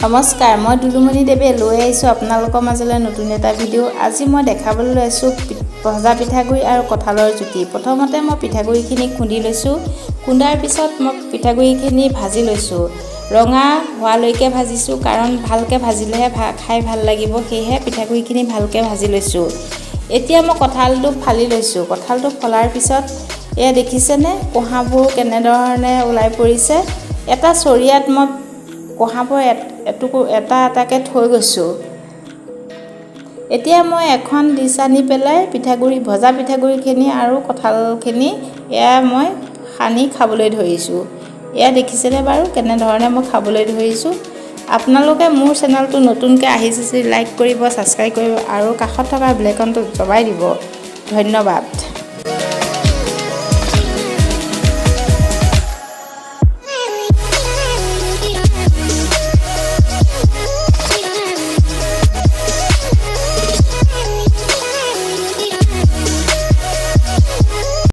নমস্কাৰ, মই দুলুমণি দেৱে লৈ আহিছোঁ আপোনালোকৰ মাজলৈ নতুন এটা ভিডিঅ'। আজি মই দেখাবলৈ লৈছোঁ ভজা পিঠাগুড়ি আৰু কঁঠালৰ জুতি। প্ৰথমতে মই পিঠাগুড়িখিনি খুন্দি লৈছোঁ। খুন্দাৰ পিছত মই পিঠাগুড়িখিনি ভাজি লৈছোঁ। ৰঙা হোৱালৈকে ভাজিছোঁ, কাৰণ ভালকৈ ভাজিলেহে খাই ভাল লাগিব। সেয়েহে পিঠাগুড়িখিনি ভালকৈ ভাজি লৈছোঁ। এতিয়া মই কঁঠালটো ফালি লৈছোঁ। কঁঠালটো ফলাৰ পিছত এয়া দেখিছেনে, কোহাবোৰ কেনেধৰণে ওলাই পৰিছে। এটা চৰিয়াত মই কোহাবোৰ এটুকু এটা এটাকৈ থৈ গৈছোঁ। এতিয়া মই এখন ডিছ আনি পেলাই পিঠাগুড়ি, ভজা পিঠাগুড়িখিনি আৰু কঁঠালখিনি এয়া মই সানি খাবলৈ ধৰিছোঁ। এয়া দেখিছেনে বাৰু, কেনেধৰণে মই খাবলৈ ধৰিছোঁ? আপোনালোকে মোৰ চেনেলটো নতুনকৈ আহিছে যদি লাইক কৰিব, ছাবস্ক্ৰাইব কৰিব আৰু কাষত থকা বেল আইকনটো দবাই দিব। ধন্যবাদ।